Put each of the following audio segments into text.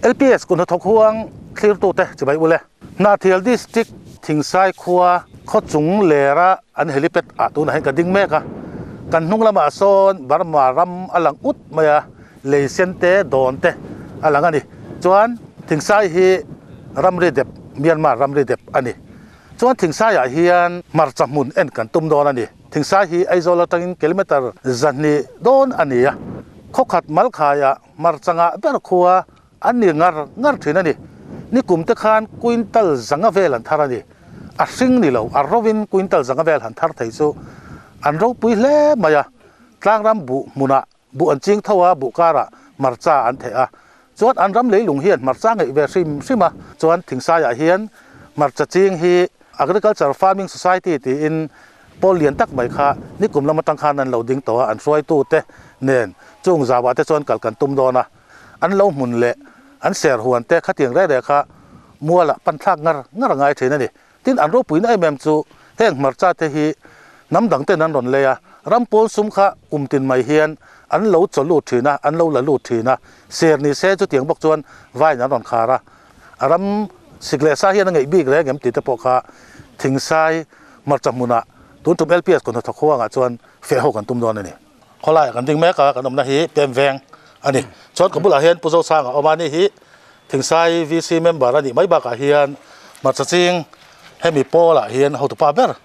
LPS kun hnathawk huang thlirtute chibai ule. Hnahthial District Thingsai khua khawchung lera an helipad ah tunah hian ka ding mek a, kan hnung lamah sawn Burma ram a lang ut mai a, lei sen te dawn te a lang a ni. Chuan Thingsai hi ramri dep Myanmar ramri dep a ni. Chuan Thingsai ah hian hmarcha hmun en kan tum dawn a ni. Thingsai hi Aizawl atangin kilometre 200 dawn a ni a, khawkhat Malkhaiah hmarcha ngah ber khua an ni ngar ngar thin a ni. Nikum te khan quintal zanga vel an thar a ni. A hring ni lo, a rovin quintal zanga vel han thar thei chu an ropui hle mai a. Tlangram buh hmunah buh an ching tho a, buh karah hmarcha an theh a. Chuan an ram leilung hian hmarcha ngeih ve hrim hrim a. Chuan Thingsaiah hian hmarcha ching hi Agriculture Farming Society tiin pawl lian tak mai kha nikum lam atang khan an lo ding tawh a, an hruaitute nen chung zauah te chuan kal kan tum dawn a. An lo hmun leh an ser huan te khatiang reh reh kha mualah pan thlak ngar ngar a ngai thin a ni. Tin, an ropuina em em chu heng hmarcha te hi hnam dang ten an rawn lei a, ram pawl sum kha kum tin mai hian an lo chaw lut thin a, an lo la lut thin a, ser ni se chutiang bawk chuan vain an rawn khar a, a ram sik leh sa hian a ngeih bik reng em tih te pawh kha Thingsai hmarcha hmunah tun tum LPS kawhna thawk huangah chuan feh ho kan tum dawn a ni. Khawlaiah kan ding mek a, kan awmna hi Pem Veng a ni. Chuan ka bulah hian Pu Zosanga a awm a, ani hi Thingsai VC member a nih mai bakah hian hmarcha ching hemi pawlah hian hotupa ber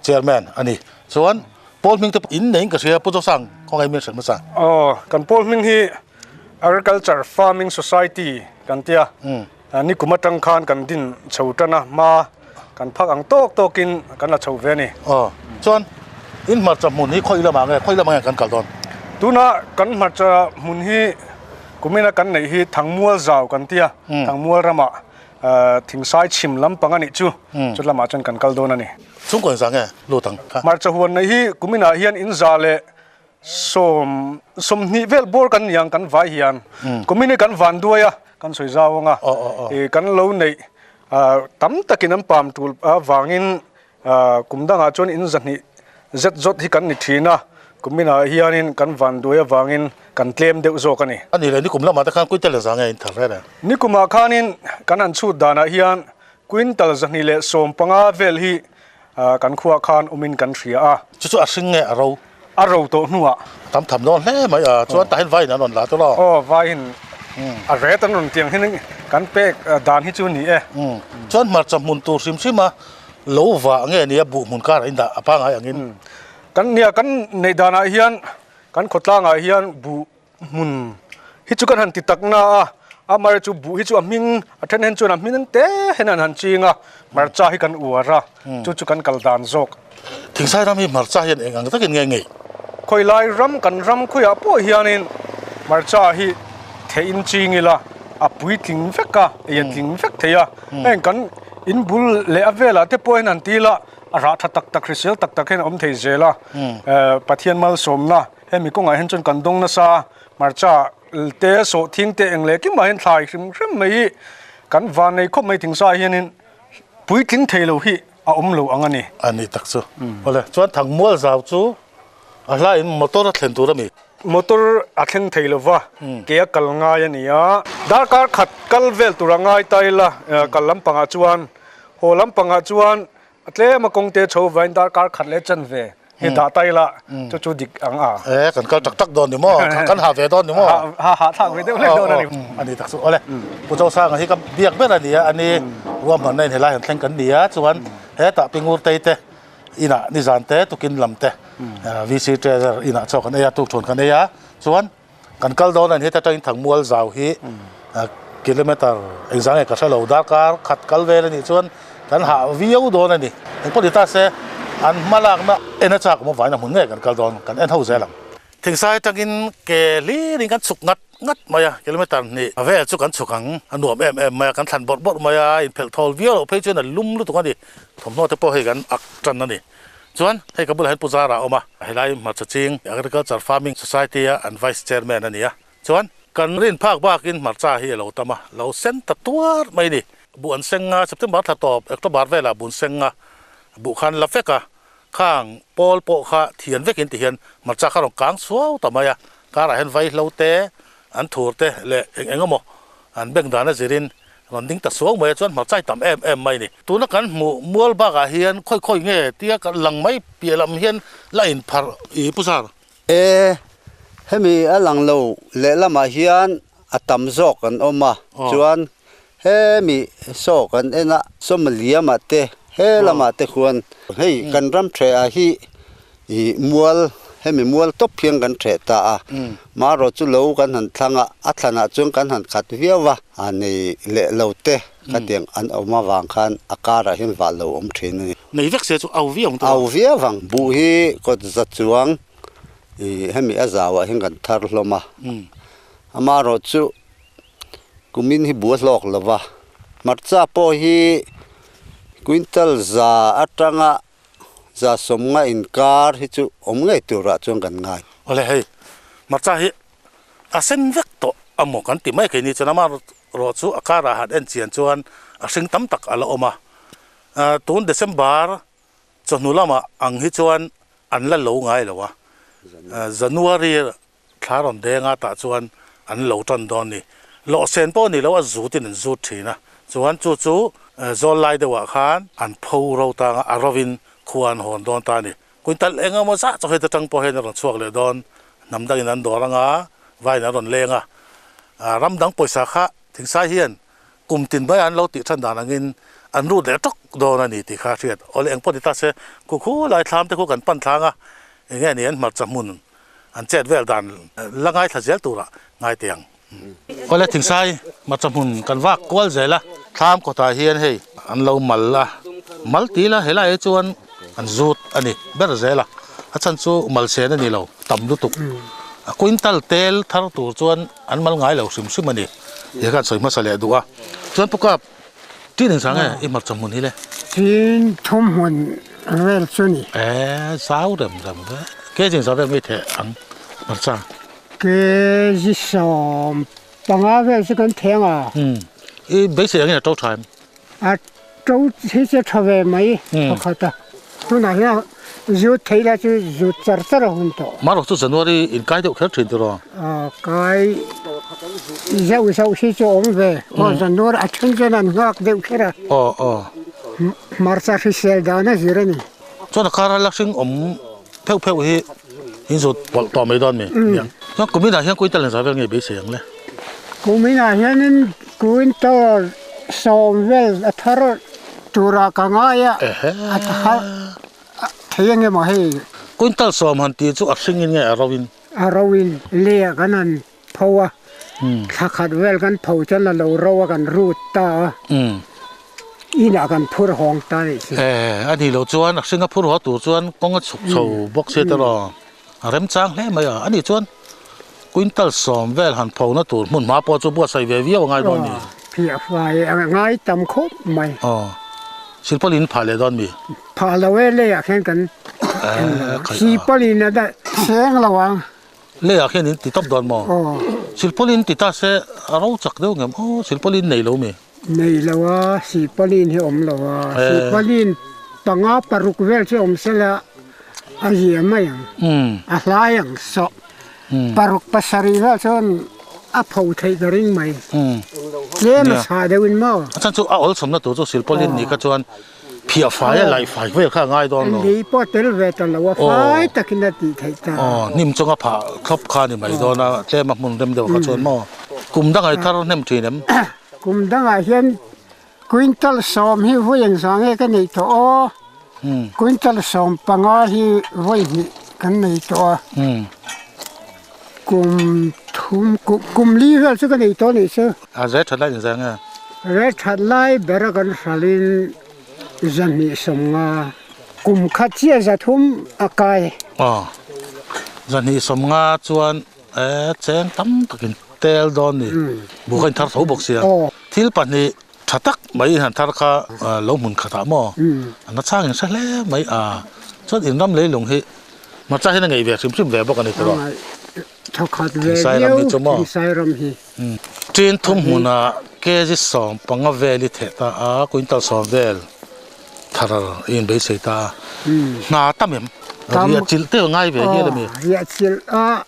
chairman a ni. Chuan pawl hming te pawh in neiin ka hria Pu Zosang khawngaih min hrilh hmasa. Aw, kan pawl hming hi Agriculture Farming Society kan tia, nikum atang khan kan din chho tan a, hma kan phak ang tawk tawkin kan la chho ve a ni. Aw, chuan in hmarcha hmun hi khawi lamah nge, khawi lamah nge kan kal dawn? Tuna kan hmarcha hmun hi kumina kan neih hi Thangmual zau kan tia, Thangmual ramah Thingsai chhim lampang a nih chu, chu lamah chuan kan kal dawn a ni. Chhungkaw inzah nge lut ang kha? Hmarcha huan neih hi kuminah hian inzah leh Sawm, 20 vel bawr kan ni ang kan vai hian. Kumin hi kan van duai a, kan sawi zau ang a. I kan lo neih tam takin an pam tul avangin kum dangah chuan in 200 zet zawt hi kan ni thin a. Kuminah hianin kan van duai avangin kan tlem deuh zawk a ni. A nih leh nikum lamah te khan quintal za nge in thar reng reng? Nikumah khanin kan han chhut danah hian quintal 215 vel hi Kan khuaah khan awmin kan hria a. Chu chu a hring nge a ro? A ro tawh hnuah. Tam tham dawn hle mai a, chuan tah hian vaiin an rawn la tawh lo. Aw, vaiin a ret an rawn tiang hian kan pek dan hi chu ni e. Chuan hmarcha hmun tur hrim hrim a lo vah nge nia buh hmun karah in dah a pangai angin. Kan nia kan neih danah hian kan khawtlangah hian buh Hmun hi chu kan han ti tak na a, a mar chu buh hi chu a hming a then hen chuan a hming te hen an han ching a, hmarcha hi kan uar a, chu chu kan kal dan zawk. Thingsai ram hi hmarcha hian eng ang takin nge ngei? Khawi lai ram kan ram khawiah pawh hianin hmarcha hi theh in ching ila a puitling vek a, ei a tling vek thei a, heng kan in bul leh a velah te pawh hian han ti ila a rah tha tak tak hrisel tak tak hian a awm thei zel a, Pathian malsawmna Hemi kawngah hian chuan kan dawng nasa a, hmarcha te sawhthing te eng leh kimah hian thlai hrim hrim mai hi kan van nei khawp mai thingsa hianin puitling thei lo hi a awm lo ang a ni. A ni tak chu. Awle, chuan Thangmual zau chu a hlaiin motor a thlen tur a mi? Motor a thleng thei lo va, ke a kal ngai a ni a. Darkar khat kal vel tur a ngai ta ila, kal lampangah chuan, haw lampangah chuan A tlem a kawng te chho vain darkar khat leh chan ve hi dah ta ila chu chu dik ang a. E kan kal tak tak dawn ni maw? Kan ha ve dawn ni maw? Ha ha thlak ve deuh hlek dawn a ni. A ni tak chu awle. Pu Chosanga hi ka biak ber a ni a, ani ruahmanna in helai han thleng kan ni a, chuan hetah Pi Ngurtei te inah nizan te tukin lam te VC Treasurer inah chaw kan ei a, tukṭhuan kan ei a, chuan Kan kal dawn a ni, heta tangin Thangmual zau hi kilometer engzah nge ka hre lo, darkar khat kal vel a nih chuan kan hah viau dawn a ni. Engpawh ni ta se, an hma lakna en a chak awm avangin a hmun ngei kan kal dawn, kan en ho zel ang. Thingsai atangin ke hlirin kan chhuk ngat ngat mai a, kilometer hnih vel chu kan chhuk ang, a nuam em em mai a, kan thlan bawrh bawrh mai a, inphelh thawl viau loh phei chuan a lum lutuk a ni, thawmhnaw te pawh hei kan ak tan a ni. Chuan hei ka bulah hian Pu Zara a awm a, helai hmarcha ching Agriculture Farming Society a an Vice Chairman a ni a. Chuan kan rin phak bakin hmarcha hi a lo tam a, lo sen ta tuar mai a ni. Buh an seng a, September thla tawp October velah buh an seng a, buh khan la vek a, khang pawl pawh kha thian vekin ti hian hmarcha kha rawn kang chhuau ta mai a, karah hian vaihlo te, an thur te leh eng eng emaw An bank dan a zirin rawn ding ta suau mai a chuan hmarcha hi tam em em mai a ni. Tuna kan hmuh mual bakah hian khawi khawi nge tia kan lang mai piah lam hian la inpharh i pu zar. E, hemi a lang lo lehlamah hian a tam zawk an awm a, chuan hemi saw kan en a, Somalia-mah te he lamah te khuan hei kan ram ṭheh ah hi I mual, hemi mual tawp hian kan ṭheh ta a, marawh chu lo kan han thlang a, a thlanah chuan kan han khat viau a, a nei leh lo te khatiang an awm avang khan a karah hian vah lo awm ṭhin a ni. Nei vek se chu au viau ang tawh a. Au viau ang, buh hi kawt za chuang i hemi a zauah hian kan thar hlawm a, amarawh chu kumin hi buh a hlawk lo va, hmarcha pawh hi quintal za atanga Zasawmnga inkar hi chu awm ngei turah chuan kan ngai. Awle hei, hmarcha hi a sen vek tawh a maw kan ti mai keini chuan ama rawh chu a karah han en chian chuan a hring tam tak a la awm a. Tun December chawhnu lamah ang hi chuan an la lo ngai lo a, January Thla rawn deng a tah chuan an lo tan dawn ni. Lawhsen pawh ni lo a zutin an zut thin a, chuan chu chu zawl lai deuhah khan an pho ro tang a, a rovin khua an hawn dawn ta a ni. Quintal eng emaw zah chu heta tang pawh hian a rawn chhuak leh dawn, hnam dangin an dawr anga vaiin an rawn leng a, ram dang pawisa kha thingsai hian kum tin mai an lo tih than dan angin an rut leh tawk dawn a ni tih kha a hriat. Awle eng pawh ni ta se, khu khu lai thlam te khu kan pan thlang a, enge ni an hmarcha hmun an chet vel dan la ngaithla zel turah ngai teh ang. Awle thingsai hmarcha hmun kan vak kual zel a, thlam kawtah hian hei an lo mal a, mal ti ila helai hi chuan an zut a ni ber zel a, a chhan chu mal sen a ni lo tam lutuk. A quintal tel thar tur chuan an mal ngai lo hrim hrim a ni tih khan sawi hmasa leh duh a. Chuan Pu Kap, tin engzah nge i hmarcha hmun hi le? Tin thum hmun vel chu ni. E, zau rem rem ve. Kg engzah vel nge i theh ang hmarcha? Kg 15 vel chu kan theng a. Umm, i beisei angin a to tha em? A to hi chu tha ve mai pakhat a, tunah hian zut thei la chu zut char char a hun tawh. Marawh chu January in kai deuh kher thin tiraw? Aw kai zauh zauh hi chu awm ve, aw January a then chuan an nghak deuh kher a. Aw aw. Hmarcha hrisel dan a zir a ni. Chuan a kara la hring awm pheuh pheuh hi in zut pawlh tawh mai dawn mi? Chuan kuminah hian Quintal engzah vel nge beisei ang le? Kuminah hianin Quintal sawm vel a thar turah ka ngai a, a thar thei eng emaw hei. Quintal sawm han tih chu a hringin nge a roin? A roin leh kan han pho a, thla khat vel kan pho chuan a lo ro a kan rut ta a, inah kan phur hawng ta a nih chu. A nih loh chuan a hringa phur haw tur chuan kawng a chhuk chho bawk sia tiraw a remchang hle mai a, a nih chuan quintal sawm vel han pho na tur hmun hma pawh chu buatsaih ve viau a ngai dawn ni. Phiah fai a ngai tam khawp mai. Aw, silpawlin phah leh dawn mi? Phah lo e, leiah khian kan silpawlin a dah seng lo ang. Leiah khian in ti tawp dawn maw? Silpawlin ti ta se a ro chak deuh ngem aw, silpawlin nei lo mi? Nei lo a, silpawlin hi awm lo a, silpawlin panga paruk vel chu awm sela a zia mai ang, a hlai ang sawh paruk pasarih vel chuan a pho theih ka ring mai, tlem a chhah deuhin maw? A chhan chu a awlsawmna tur chu silpawlin ni kha chuan Phiah fai a laih fai vel kha a ngai dawn lo. Lei pawh tel ve ta lo a, fai takin a tih theih ta. Aw, hnim chunga phah thlawp kha a ni mai dawn a, tlem a hmun rem deuh kha chuan maw. Kum dangah i thar hnem thin em? Kum dangah hian quintal sawm hi vawi engzah nge ka neih tawh aw? Quintal 15 hi vawi hnih kan nei tawh a. Kum thum, kum li vel chu ka nei tawh a nih chu. A zai that lai engzah nge? Rel that lai bera kan hralhin 250, kum khat chiah 300 a kai. Aw, 250 chuan e cheng tam takin tel dawn ni, buh kha in thar tho bawk sia. Thil pahnih tha tak mai in han thar kha lo hmun khatah maw, a na chang in hre hle mai a, chuan in ram leilung hi hmarcha hian a ngeih ve hrim hrim ve bawk a ni tiraw? Thawkhat ve viau Thingsai ram hi. Tin thum hmunah kg 15 vel i theh ta a, quintal 10 vel thar i inbeisei ta a. Hna tam em? Riah chilh te ngai ve hial a mi? Riah chilh a,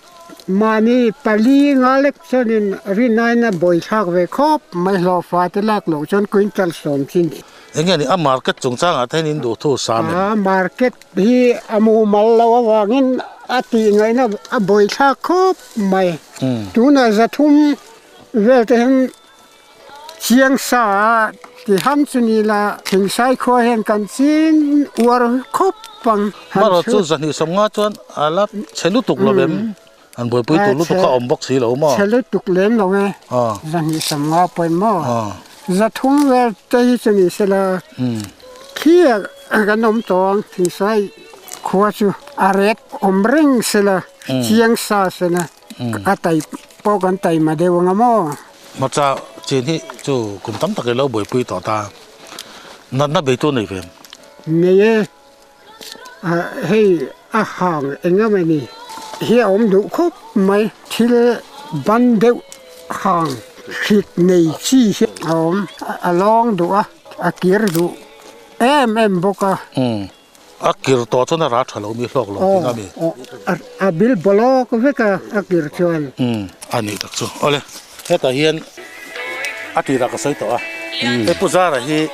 Mahni pali nga lek chuanin rinaiin a buaithlak ve khawp mai hlawhfa te lak loh chuan quintal sawm chin. Enge ni a market chungchangah te hian in duh thu sam em? A market hi a mumal loh avangin a tih ngaihna a buaithlak khawp mai. Tunah zathum vel te hian Chiang sa a ti ham chu ni la, Thingsai khua hian kan chin uar khawp ang. Hmarawh chu zahnih sawmnga chuan a la chhe lutuk lo em? An buaipui tur lutuk kha a awm bawk si lo maw? Chhe lutuk lem lo e, zahnih sawmnga pawhin maw? Zathum vel te hi chu ni se la, khi ah kan awm tawh ang, Thingsai khua chu a ret awm reng se la, chiang sa se la, a tai pawh kan taima deuh ang a maw? Hmarcha chin hi chu kum tam tak i lo buaipui tawh ta. Natna beitu nei ve em? Nei e. Hei a hang eng emaw ni hi a awm duh khawp mai. Thil ban deuh hang hrik nei chi hi a awm. A lawng duh a, a kir duh em em bawk a. A kir tawh chuan a rah tha lo mi hlawk lo tih na mi? A bil bawlawk vek a, a kir chuan. Umm a nih tak chu. Awle, hetah hian a tirah ka sawi tawh a, he Pu Zara hi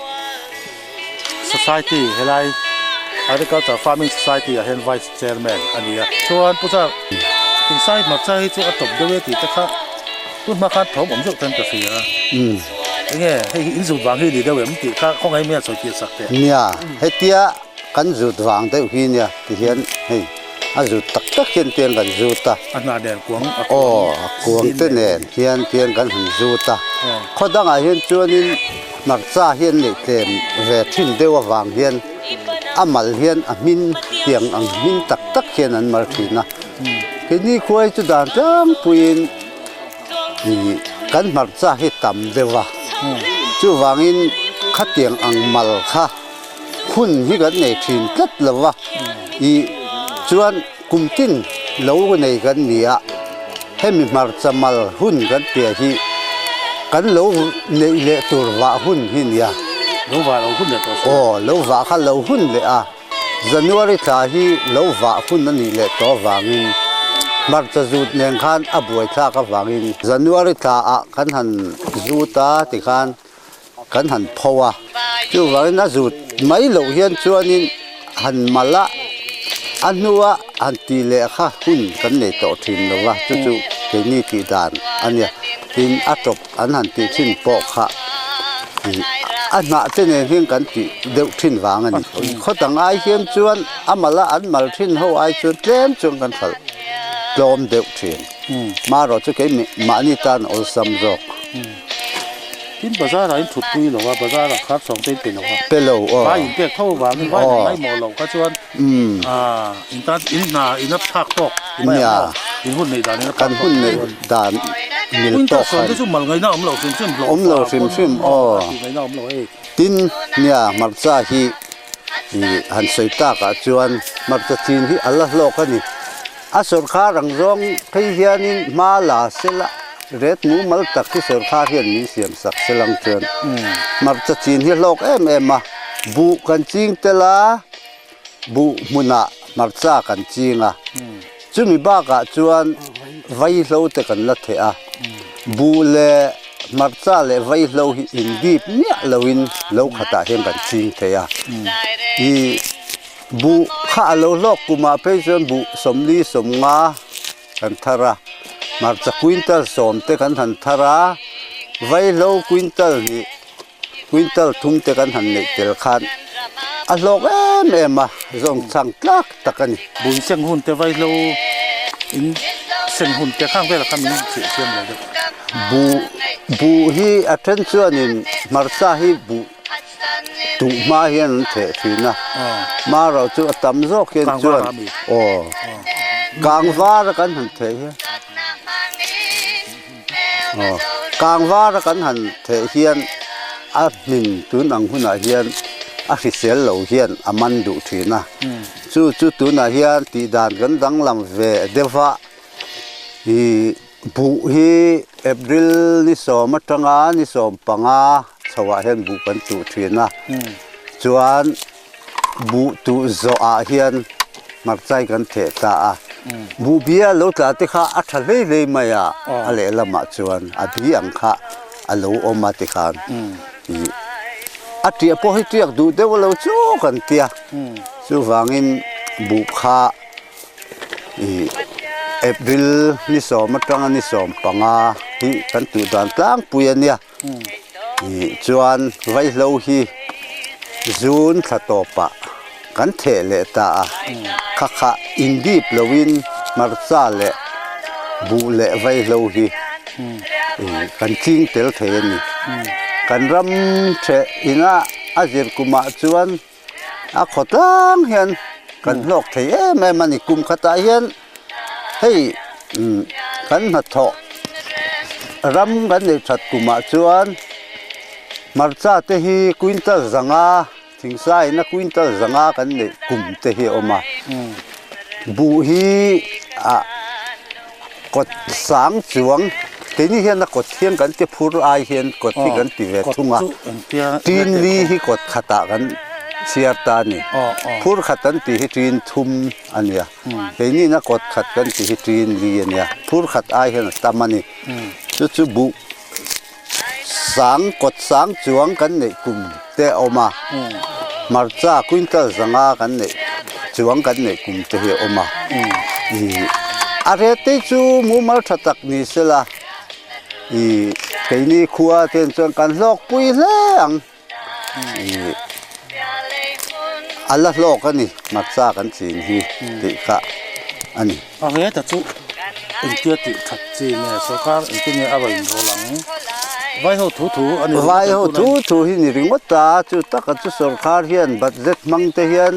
Society helai Agriculture Farming Society ah hian Vice Chairman a ni a. Chuan Pu Zar, Thingsai hmarcha hi chu a tawp deuh e tih te kha tun hma khan thawm awm zeuh ten ka hria a. Enge hei hi in zut vang hi ni deuh em tih kha khawngaih mai a sawi tir sak teh. Nia, hetia kan zut vang deuh hi nia ti hian hei a zut tak tak hian tiang kan zut a. A hna nen kuang a kuang. Aw, a kuang te nen hian tiang kan han zut a. Khaw dangah hian chuanin hmarcha hian neih tlem ve thin deuh avang hian a mal hian a hmin tiang ang hmin tak tak hian an mal thin a. Keini khuai chu dan tlangpuiin. Kan hmarcha hi tam deuh a, chuvangin khatiang ang mal kha hun hi kan nei thin tlat lo va, ih chuan kum tin lo nei kan ni a, hemi hmarcha mal hun kan tia hi kan lo neih leh tur vah hun hi nia. Lo vah lo hun leh tawh si. Aw, lo vah kha lo hun leh a. January thla hi lo vah hun a nih leh tawh avangin hmarcha zut nen khan a buaithlak avangin January thla ah kan han zut a tikhan kan han pho a, chuvangin a zut mai loh hian chuanin han mal a, a hnua han tih leh kha hun kan nei tawh thin lo va, chu chu keini tih dan a nia, tin a tawp an han tih thin pawh kha a hnah te nen hian kan tih deuh thin vang a ni. Khaw dang ai hian chuan a mal a an mal thin ho ai chuan tlem chuan kan hralh tlawm deuh thin. Marawh chu kei mahni tan awlsam zawk. Tin bazar ah in thut pui lo a, bazar ah khar chhawng te in pe lo a. Pe lo aw. Vai in pek tho vangin vai in ngaimawh loh kha chuan in tan in hna in a thlak tawk ti mai ang maw? In hun neih dan in a thlak tawk. Kan hun neih dan mil tawk khan. Te chu mal ngaihna awm lo hrim hrim hlawh. Awm lo hrim hrim aw. Tih ngaihna awm lo hei. Tin nia hmarcha hi han sawi tak ah chuan hmarcha chin hi a la hlawk a ni. A sawrkhar ang zawng phei hianin hma la sela ret mumal tak hi sawrkhar hian min siam sak selang chuan hmarcha chin hi hlawk em em a. Buh kan ching tel a. Buh hmunah hmarcha kan ching a, chumi bakah chuan vaihlo te kan la theh a, buh leh hmarcha leh vaihlo hi indip miah loin lo khatah hian kan ching thei a. I buh kha a lo hlawk kumah phei chuan buh sawmli sawmnga kan thar a, hmarcha quintal sawm te kan han thar a, vaihlo quintal hnih Quintal thum te kan han neih tel khan a hlawk em em a, zawng chhang tlak tak a ni. Bun seng hun te vaihlo in seng hun te khang velah khan min chheh thiam lo deuh. Buh buh hi a then chuanin hmarcha hi buh tuh hma hian an theh thin a, marawh chu a tam zawk hian chuan aw kangvar a kan han theh hian. Aw, kangvar a kan han theh hian a hmin tun ang hunah hian a hrisel lo hian a man duh thin a, chu chu tunah hian tih dan kan danglam ve deuh a, ih buh hi April ni sawm atanga ni sawm panga chhoah hian buh kan tuh thin a, chuan buh tuh zawhah hian hmarchai kan theh ta a. Buh bi a lo tla te kha a tha hlei hlei mai a, a lehlamah chuan a bi ang kha a lo awm a tikhan ih a tiah pawh hi tiak duh deuh lo chu kan tia. Chuvangin buh kha ih April ni sawm atanga ni 15 hi kan tuh dan tlangpui a nia. Ih chuan vaihlo hi June thla tawpah kan theh leh ta a, kha kha indip loin hmarcha leh buh leh vaihlo hi ih kan ching tel thei a ni. Kan ram theh ina a zir kumah chuan a khaw tlang hian kan hlawk thei em em a ni. Kum khatah hian hei kan hnathawh ram kan neih that kumah chuan hmarcha te hi quintal zanga thingsaina quintal zanga kan neih kum te hi a awm a. Buh hi ah kawt sang chuang keini hian a kawt hian kan ti phur ai hian kawt hi kan ti ve thung a tin li hi kawt khatah kan chhiar ta a ni phur khat kan tih hi tin thum a nia keini in a kawt khat kan tih hi tin li a nia phur khat ai hian a tam a ni chu chu buh sang kawt sang chuang kan neih kum te a awm a hmarcha quintal zanga kan neih chuang kan neih kum te hi a awm a ih a ret te chu mumal tha tak ni sela ih keini khua te chuan kan hlawk pui hle ang ih a la hlawk a ni hmarcha kan chin hi tih kha a ni. A reta chu engtia tih that chi nge sorkar engtin nge a rawn inrawl ang? Vai ho thu thu a ni ringawt Vai ho thu thu hi ni ringawt a, chu taka chu sorkar hian budget hmang te hian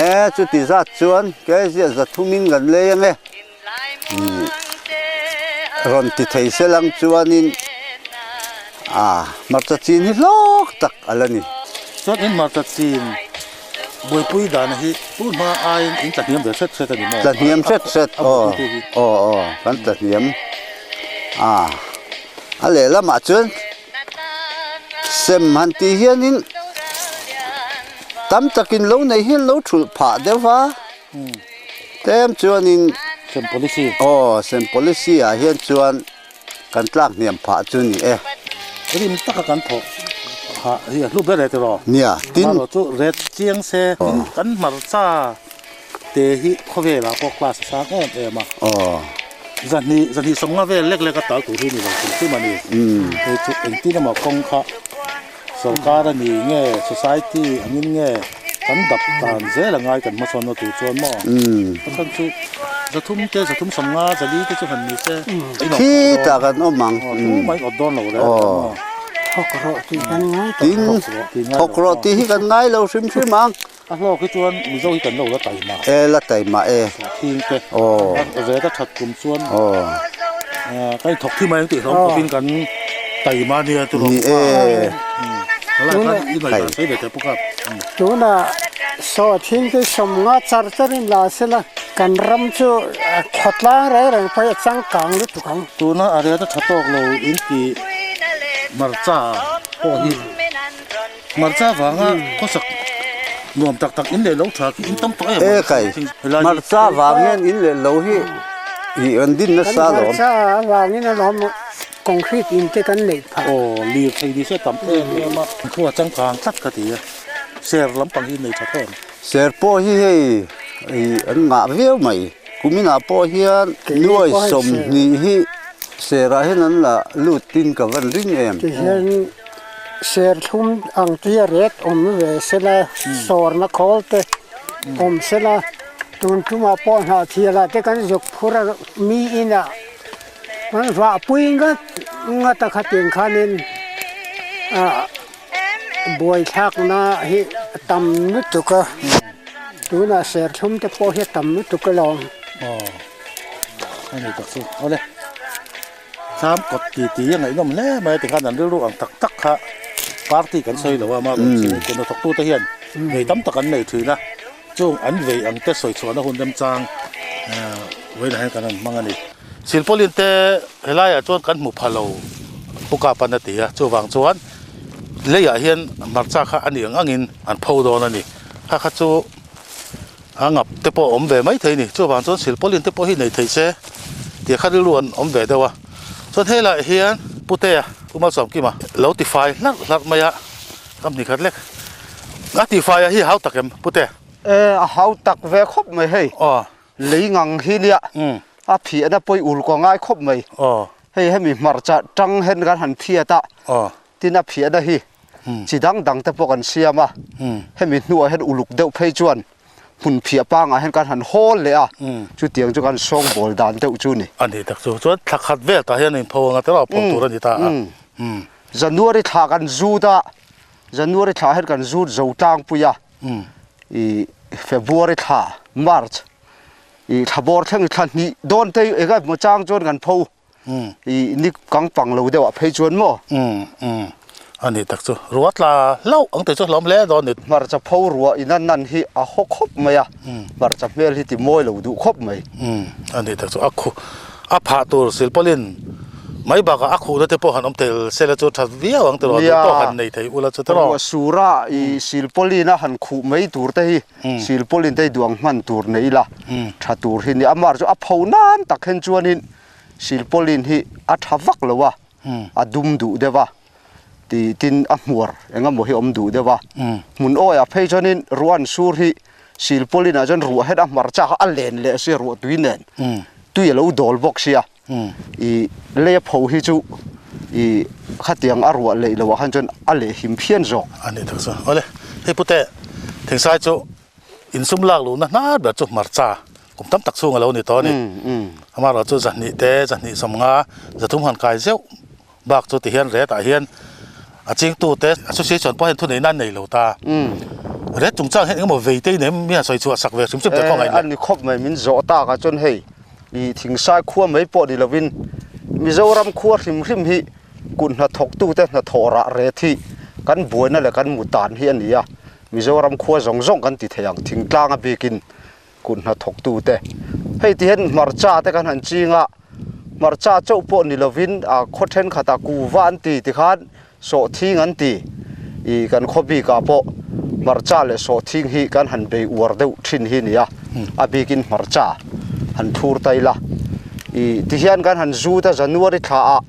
e chuti zat chuan kei ziah zathumin kan lei ange rawn ti thei se lang chuanin a hmarcha chin hi hlawk tak a la ni. Chuan in hmarcha chin Buaipui dana hi tun hma aiin in tla hniam ve hret hret a ni maw? Tla hniam hret hret, aw aw aw kan tla hniam a, a lehlamah chuan sem han tih hianin tam takin lo nei hian lo thulh phah deuh va, tlem chuanin Sem policy aw sem policy ah hian chuan Kan tlak hniam phah chu ni e. Rim taka kan thawk phah hi a hlu ber e tiraw? Nia, tin. Amaherawh chu ret chiang se, tin kan hmarcha te hi khawvelah pawh class a sang em em a. Aw. Zahnih, zahnih sawmnga vel lek lek a tal tur hi ni lo hrim hrim a ni. Hei chu engtin emaw kawng kha sorkar a ni nge, society angin nge kan dap dan zel a ngai kan hmasawnna tur chuan maw? Pathian chu zathum te, zathum sawmnga, zali te chu han ni se Khi tah kan awm ang. Thu mai awt dawn lo reng maw? Thawk rawh tih kan ngai tawh lo. Tin, thawk rawh tih hi kan ngai lo hrim hrim ang. A hlawk hi chuan Mizo hi kan lo la taima. E la taima e. Thing te. Aw. A ret a that kum chuan. Aw. Ka in thawk thi mai ang tih hlawm khawpin kan taima nia chu Ni e. Thalai khan i ngaihdan sawi ve teh pawk a. Tuna saw thing te sawmnga char charin la sela kan ram chu khawtlang reng reng pawh hi a changkang lutuk ang. Tuna a ret a tha tawk lo in ti hmarcha pawh hi. Hmarcha vanga khawsak nuam tak tak in leh lo tha khi in tam tawh em E kai, hmarcha vang hian in leh lo hi ih an din nasa alawm. Kan hmarcha vangin alawm concrete in te kan neih phah. Aw lir thei ni se tam em em a, khua changkang tlat ka ti a, ser lampang hi nei tha tawh em? Ser pawh hi hei ih an ngah viau mai, kuminah pawh hian nuai 20 hi serah hian an la lut tin ka van ring em. Tihian Serthlum ang tia ret awm ve sela, sawrna khawl te awm sela, tun tumah pawh hnah thialah te kan zuk phur a, mi inah kan vahpui ngat ngat a khatiang khanin ah buaithlakna hi a tam lutuk a, tunah serthlum te pawh hi a tam lutuk alawm. Aw a ni tak chu awle. Thlam kawt ti ti a ngaihnawm hle mai a tikhan an rilru ang tak tak kha party kan sawi lo a ama rawn chhung kut hnathawktute hian vei tam tak an nei thin a chung an vei ang te sawi chhuahna hun remchang vawiinah hian kan rawn hmang a ni. Silpauline te helaiah chuan kan hmu pha lo Pu Kapan a ti a chuvang chuan leiah hian hmarcha kha a ni ang angin an pho dawn a ni kha kha chu. A ngap te pawh a awm ve mai thei a ni. Chuvang chuan silpawlin te pawh hi nei thei se tih kha rilru an awm ve deuh a. Chuan helaiah hian Putea Pu Malsawmkima lo tifai hlarh hlarh mai a, ka hni khat lek. A tifai a hi hau tak em Putea? E, a hau tak ve khawp mai hei. Aw. Lei ngang hi nia a phiahna pawi ul ka ngai khawp mai. Aw. Hei hemi hmarcha tang hen kan han phiat a. Aw. Tin a phiahna hi chi dang dang te pawh kan siam a, hemi hnuah hian uluk deuh phei chuan hmun phiah pangah hian kan han hawl leh a, chutiang chu kan sawngbawl dan deuh chu a ni. A ni tak chu, chuan thla khat vel tah hian a inpho anga teraw pho tur a ni ta a. January thla kan zut a, January thla hian kan zut zo tlangpui a, i February thla, March, i thla bawr thleng thla hnih dawn te eng emaw chang chuan kan pho. I ni kang pang lo deuh ah phei chuan maw? Umm umm a ni tak chu ruah tla hlauh ang tih chu hlawm hle dawn ni. Hmarcha pho ruah in a nan hi a haw khawp mai a, hmarcha hmel hi ti mawi lo duh khawp mai. Umm a ni tak chu a khu a phah tur silpawlin mai bakah a khuhna te pawh han awm tel se la chu tha viau ang tiraw duh tawk han nei thei ula chu tiraw. Ruah sura i silpawlin a han khuh mai tur te hi silpawlin te hi duang hman tur nei ila tha tur hi ni. Amah chu a pho nan tak hen chuanin Silpaulin hi a tha vak lo a, a dum duh deuh a, ti tin a hmuar eng emaw hi awm duh deuh a. Hmun awiah phei chuanin ruah an sur hi Silpaulin ah chuan ruah het a hmar chak a, a len leh sia ruah tui nen tui a lo dawl bawk sia. I lei a pho hi chu i khatiang a ruah leih loh ah khan chuan a leh him phian zawk. A ni tak chu. Awle, hei pute Thingsai chu Insum lak luhna hnar ber chu hmarcha kum tam tak chhung a lo ni tawh a ni. Amaherawh chu zahnih te, zahnih sawmnga, zathum han kai zeuh bak chu tihian ret ah hian a chingtu te association pawh hian thuneihna an nei lo ta. Ret chungchang hian engemaw vei te in em mi han sawi chhuah sak ve hrim hrim teh khawngaih le. A ni khawp mai min zawh tak ah chuan hei i Thingsai khua mai pawh ni lovin Mizoram khua hrim hrim hi kut hnathawktute hnathawh rah ret hi kan buaina leh kan mutan hi a ni a. Mizoram khua zawng zawng kan ti thei ang, thingtlang a bikin kut hnathawktute. Hei ti hian hmarcha te kan han ching a, hmarcha chauh pawh ni lovin a khaw thenkhatah kuva an ti tikhan sawhthing an ti. Ih kan khaw bikah pawh hmarcha leh sawhthing hi kan han bei uar deuh thin hi a ni a, a bikin hmarcha han thur ta ila. Ih ti hian kan han zut a, January thlaah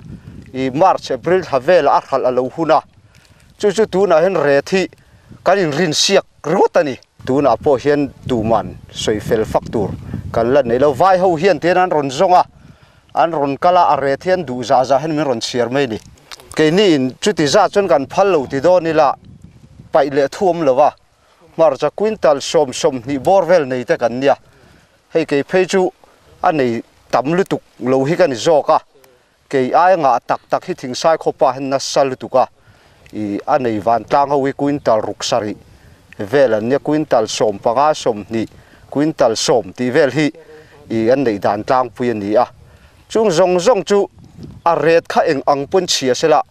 ih March, April thla velah a hralh a lo hun a, chu chu tunah hian ret hi Kan inrinsiak ringawt a ni. Tunah pawh hian tuman sawi fel fak tur kan la nei lo. Vai ho hian tian an rawn zawng a, an rawn kal a, a ret hian duh zah zah hian min rawn chhiar mai a ni. Keini in chuti zah chuan kan phal lo ti dawn ila paih leh thu awm lo a, hmarcha quintal 20 bawr vel nei te kan nia. Hei kei phei chu a nei tam lutuk lo hi ka ni zawk a. Kei ai ngah tak tak hi Thingsai khawpa hian nasa lutuk a, i a nei vantlang ho hi quintal 7 vel an nia, quintal 15, 20, quintal 10 tih vel hi i an neih dan tlangpui a ni a. Chung zawng zawng chu a ret kha eng ang pawn chhia sela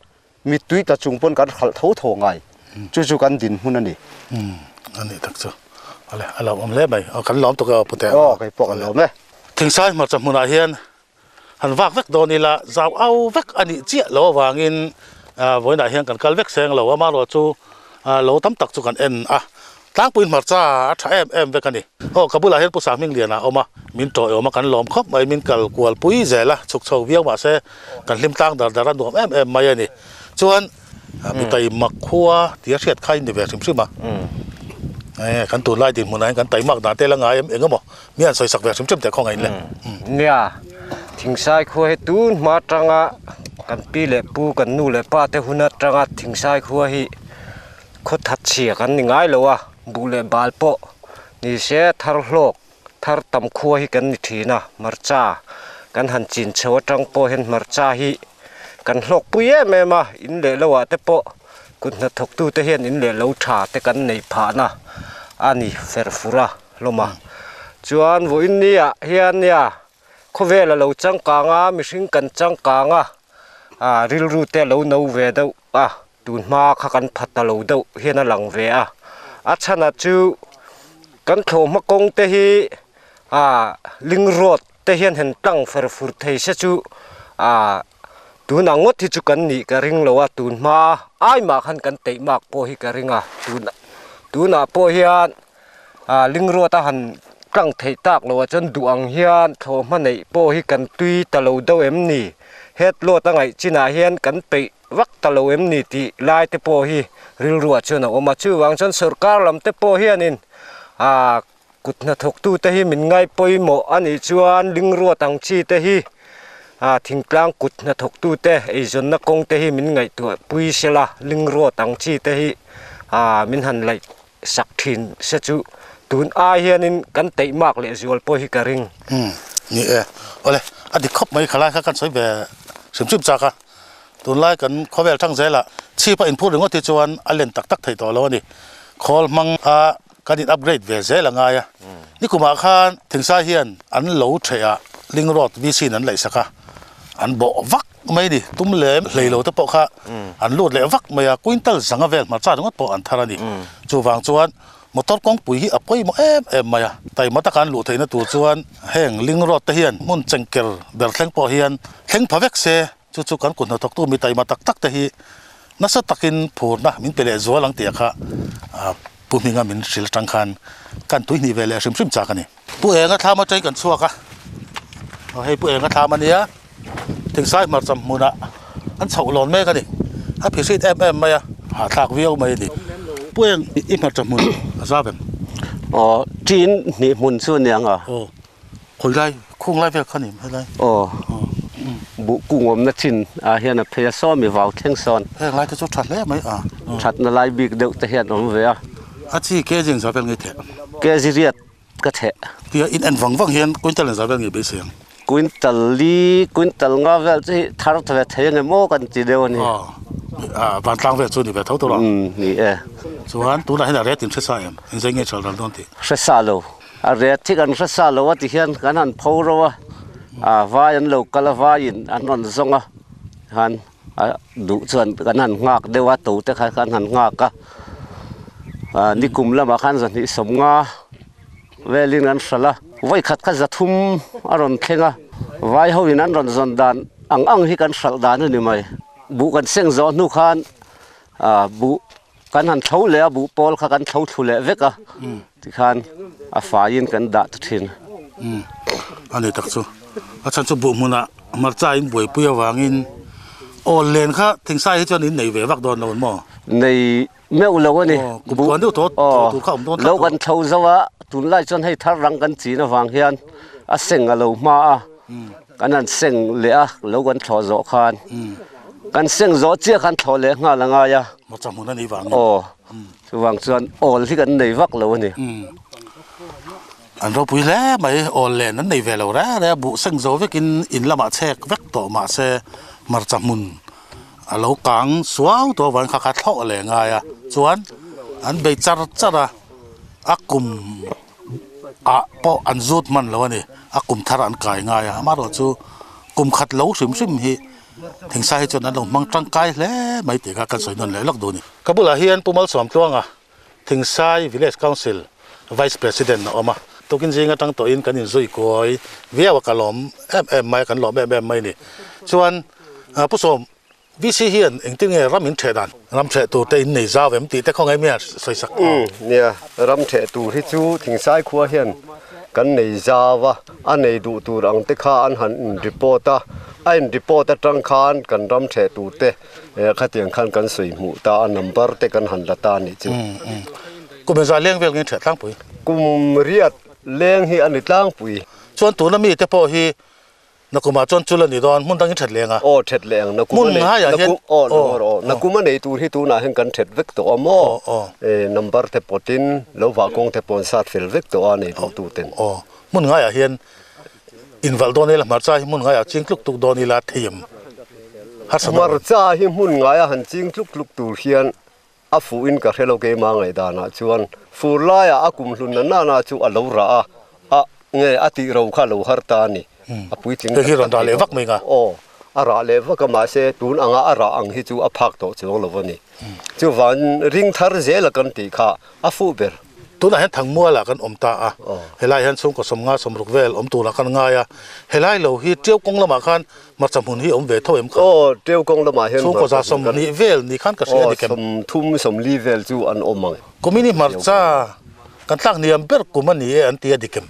mittui tla chung pawn kan hralh tho tho ngai, chu chu kan dinhmun a ni. Umm a nih tak chu, ale a lawmawm hle mai, aw kan lawm tuk e aw Pute. Aw kei pawh kan lawm e. Thingsai hmarcha hmunah hian Han vak vek dawn ila, zau au vek a nih chiah lo avangin vawiinah hian kan kal vek seng lo. Amaherawh chu lo tam tak chu kan en a, tlangpui hmarcha a tha em em vek a ni. Aw, ka bulah hian Pu Sahmingliana a awm a, min tawih awm a, kan lawm khawp mai, min kal kual pui zel a, chhuk chho viau mahse kan hlim tlang dar dar a nuam em em mai a ni. Chuan mi taimak khua tia hriat kha in ni ve hrim hrim a, kan tunlai dinhmunah hian kan taimak dan te la ngai em eng emaw Mi an sawi sak ve hrim hrim teh khawngaih in le. Nia, Thingsai khua hi tun hma atanga kan pi leh pu, kan nu leh pa te hun atanga Thingsai khua hi khaw that chhia kan ni ngai lo a, buh leh bal pawh ni se thar hlawk, thar tam khua hi kan ni thin a, hmarcha kan han chin chho atang pawh hian hmarcha hi kan hlawk pui em em a, in leh lo ah te pawh kut hnathawk tu te hian in leh lo tha te kan neih phahna a ni fer fur a. hlawm a. Chuan vawiin ni ah hian nia khawvel a lo changkang a, mihring kan changkang a, ah rilru te a lo no ve deuh a, tun hma kha kan pha ta lo deuh hian a lang ve a. A chhanah chu kan thlawhhma kawng te hi ah ling road te hian han tlang fer fur thei se chu ah tunah ngawt hi chu kan nih ka ring lo a, tun hma ai mah khan kan teih mak pawh hi ka ring a, tunah pawh hian. Ling ruat a han tlang theih tak loh ah chuan duh ang hian thlawhhma neih pawh hi kan tui ta lo deuh em ni? Het lawt a ngaih chinah hian kan peih vak ta lo em ni tih lai te pawh hi rilru ah chuan a awm a. Chuvang chuan sorkar lam te pawh hianin kut hnathawktute hi min ngaipawimawh a nih chuan ling ruat ang chi te hi thingtlang kut hnathawktute eizawnna kawng te hi min ngaihtuah pui sela ling ruat ang chi te hi min han laih sak thin se chu tun ai hianin kan teih mak leh zual pawh hi ka ring. Umm ni e. Awle, a dik khawp mai khalai kha kan sawi ve hrim hrim chak a. Tunlai kan khawvel thang zelah chhip a inphur ringawt hi chuan a len tak tak thei tawh lo a ni. Khawl hmang a kan in upgrade ve zel a ngai a. Nikumah khan Thingsai hian an lo theh a, Ling Road VC in an laih sak a, an bawh vak mai a ni. Tum lem hlei lo te pawh kha an lut leh vak mai a, quintal zanga vel hmarcha ringawt pawh an thar a ni. Chuvang chuan motor kawngpui hi a pawimawh em em mai a, taima taka an luh theihna tur chuan heng Ling Road te hian hmun chengker ber thleng pawh hian thleng pha vek se, Chu chu kan kut hnathawktu mi taima tak tak te hi nasa takin phurna min pe leh zual ang tih kha Pu Hminga min hrilh atang khan kan tui hnih ve leh hrim hrim chak a ni. Pu Enga thlam atangin kan chhuak a, aw hei Pu Enga thlam a nia, Thingsai hmarcham hmunah an chhoh lawn mek a ni, a phihrit em em mai a, hahthlak viau mai a ni. Pu Eng i hmarcham hmun a zau em? Aw, ṭin hnih hmun chu a ni ang a. Aw. Khawi lai, khung lai vel kha ni helai. Aw, buh kung awmna chin ah hian a phei a sawm i vau thleng sawn. Heng lai te chu tha hle mai a. Thatna lai bik deuh te hian awm ve a. A chi kg engzah vel nge theh? Kg riat ka theh. Tia in en vang vang hian quintal engzah vel nge beisei ang? Quintal li, quintal nga vel chu hi thar ve thei ange maw kan ti deuh a ni. Aw, vantlang vel chu ni ve tho tur a. Umm, ni e. Chuan tunah hian a ret in hre sa em? Engzai nge chhal ral dawn tih? Hre sa lo. A ret hi kan hre sa lo a ti hian kan han pho ro a, a vai an lo kal a, vaiin an rawn zawng a, han a duh chuan kan han nghak deuh a, to te kha kan han nghak a, a nikum lamah khan zahnih sawmnga velin an hralh a, vawi khat kha zathum a rawn thleng a, vai ho in an rawn zawn dan ang ang hi kan hralh dan a ni mai, buh kan seng zawh hnu khan a buh. Kan han thlo leh a, buh pawl kha kan thlo thlu leh vek a, tikhan a faiin kan dah ta thin. Umm, a ni tak chu. A chhan chu buh hmunah hmarcha in buaipui avangin awl len kha thingsai hi chuan in nei ve vak dawn lo an maw? Nei meuh lo a ni. Aw, kum tluan deuh tawh thlo tur kha a awm dawn tlat Lo kan thlo zo a, tunlai chuan hei thar rang kan chin avang hian a seng a lo hma a. Kan han seng leh a, lo kan thlawh zawh khan. Kan seng zawh chiah khan thlawh leh nghal a ngai a. Hmarcha hmun a nih vangin. Aw, chuvang chuan awl hi kan nei vak lo a ni. An ropui hle mai, awl len an nei ve lo reng reng a, buh seng zo vekin in lamah chhek vek tawh mah se hmarcha hmun a lo kang suau tawh avangin kha kha thlawh leh ngai a. Chuan an bei char char a, a kum. ah pawh an zut hman lo a ni a kum thar an kai ngai a amaherawh chu kum khat lo hrim hrim hi thingsai hi chuan an lo hmang tangkai hle mai tih kha kan sawi nawn leh lawk duh a ni. Ka bulah hian Pu Malsawmtluanga Thingsai Village Council Vice President a awm a, tukin zing atang tawhin kan inzui kuai viau a ka lawm em em mai a kan lawm em em mai a ni. Chuan Pu Sawm VC hian engtin nge ram in ṭheh dan? Ram ṭheh tur te in nei zau em tih te khawngaih mi a sawi sak a. Umm nia, ram ṭheh tur hi chu Thingsai khua hian kan nei zau a, a nei duh tur ang te kha an han in report a, a in report atang khan kan ram ṭheh tur te khatiang khan kan sawi hmuh ta a, number te kan han la ta a nih chu. Umm umm. Kum engzah leng vel nge ṭheh tlangpui? Kum riat leng hi a ni tlangpui. Chuan tuna mi te pawh hi Nakumah chuan chul a ni dawn, hmun dangin ṭhet leng a. Aw, ṭhet leng. Nakum a nei, nakum, aw, aw, aw, nakum a nei tur hi tunah hian kan ṭhet vek tawh a maw? Aw, aw. E, number te pawtin, lo vah kawng te pawh an sat fel vek tawh a nei duh tu ten. Aw, hmun ngaiah hian invalh dawn ila, hmarcha hi hmun ngaiah ching tluk tluk dawn ila thei em? Harsa dawn. Hmarcha hi hmun ngaiah han ching tluk tluk tur hian A fuhin ka hre lo keimah ngaihdanah chuan fur laiah a kum hlun na nana chu a lo rah a, a nge a tih ro kha a lo har ta a ni. A puitling tak tak rah leh vak mai nga. Aw, a rah leh vak a mahse tun anga a rah ang hi chu a phak tawh chuang lo a ni. Chuvangin ring thar zela kan tih kha a fuh ber. Tunah hian Thangmualah kan awm ta a, helai hian chhungkaw sawmnga sawmruk vel awm turah kan ngai a, helai lo hi Tiau kawng lamah khan Hmarcha hmun hi awm ve tho em kha? Aw, Tiau kawng lamah hian Chhungkaw za sawmhnih vel ni khan ka hria a ni kem. Aw, sawmthum sawmli vel chu an awm ang. Kumini hmarcha Kan tlak hniam ber kum a ni e an ti a dik em?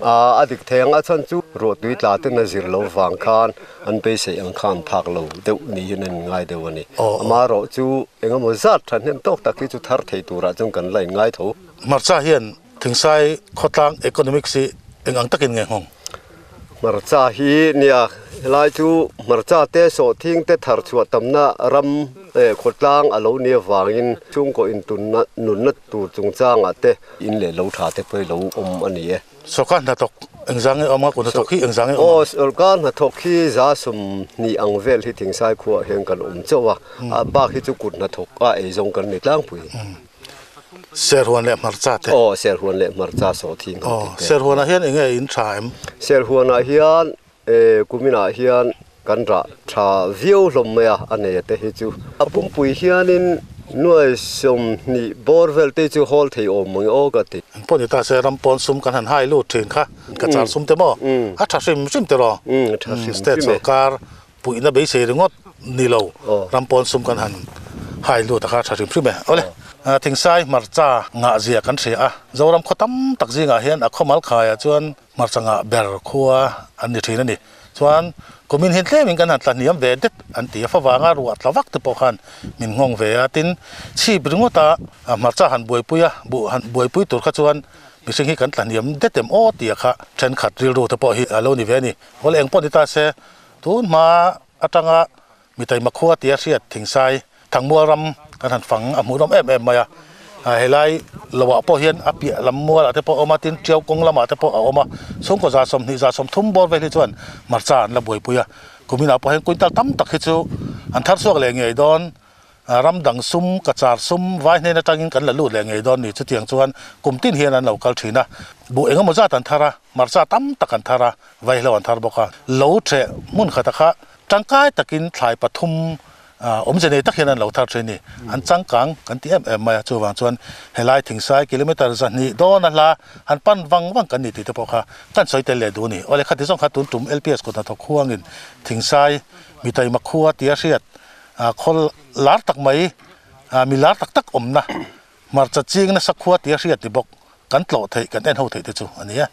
A dik thei ang, a chhan chu ruahtui tla ten a zir lo vang khan an beisei ang khan phak lo deuh niin an inngai deuh a ni. Amaherawh chu engemaw zat thahnem tawk tak hi chu thar thei turah chuan kan la inngai tho. Hmarcha hian Thingsai khawtlang economics hi eng ang takin nge nghawng? Hmarcha hi nia, helai chu hmarcha te sawhthing te thar chhuah tamna ram khawtlang a lo ni avangin chhungkaw intunna nunna tur chungchangah te in leh lo tha te pawh hi lo awm a ni e. Sorkar hnathawk engzang nge awm a, kut hnathawk hi engzang nge awm ang? Aw, sorkar hnathawk hi za 20 ang vel hi Thingsai khuaah hian kan awm chauh a, a bak hi chu kut hnathawk a eizawng kan ni tlangpui. Serhuan leh hmarcha te. Aw, serhuan leh hmarcha sawhthing han ti te. Serhuanah hian enge in tha em? Serhuanah hian kuminah hian kan rah tha viau hlawm mai a, a nei te hi chu. A pumpui hianin nuai 20 bawr vel te chu hawl thei awm mang aw ka ti. Engpawh ni ta se ram pawn sum kan han hai lut thin kha, ka char sum te maw? A tha hrim hrim te rawh. State sorkar Puihna beisei ringawt ni lo, ram pawn sum kan han hai lut a kha tha hrim hrim e. Awle, Thingsai hmarcha ngah zia kan hria a, Zoram khaw tam tak zingah hian a khawmal khaiah chuan hmarcha ngah ber khua an ni thin a ni. Chuan kumin hian tlemin kan han tla hniam ve det an ti a, favanga ruah tla vak te pawh khan min nghawng ve a, tin chhip ringawta hmarcha han buaipui a, buh han buaipui tur kha chuan mihring hi kan tla hniam det em aw tia kha thenkhat rilru te pawh hi a lo ni ve a ni. Awle, engpawh ni ta se Tun hma atanga Mitaima khua tia hriat Thingsai Thangmual ram kan han fang a hmuhnawm em em mai a, helai loah pawh hian a piah lam mualah te pawh a awm a, tin Tiau kawng lamah te pawh a awm a, chhungkaw 120 130 bawr vel hi chuan hmarcha an la buaipui a, kuminah pawh hian quintal tam tak hi chu an thar chhuak leh ngei dawn. Ram dang sum, ka char sum, vai hnen atangin kan la lut leh ngei dawn ni. Chutiang chuan kum tin hian an lo kal thin a. Buh engemaw zat an thar a, hmarcha tam tak an thar a, vaihlo an thar bawk a. Lo theh hmun khata kha tangkai takin thlai pathum awmze nei tak hian an lo thar thin ni. An changkang kan ti em em mai a, chuvang chuan helai thingsai kilometre 200 dawn a hla han pan vang vang kan ni tih te pawh kha kan sawi tel leh duh a ni. Awle khati zawng kha tun tum LPS kut hnathawk huangin thingsai mitaima khua tia hriat Khawl lar tak mai, mi lar tak tak awmna hmarcha ching nasa khua tia hriat ni bawk kan tlawh theih, kan en ho theih te chu a ni e.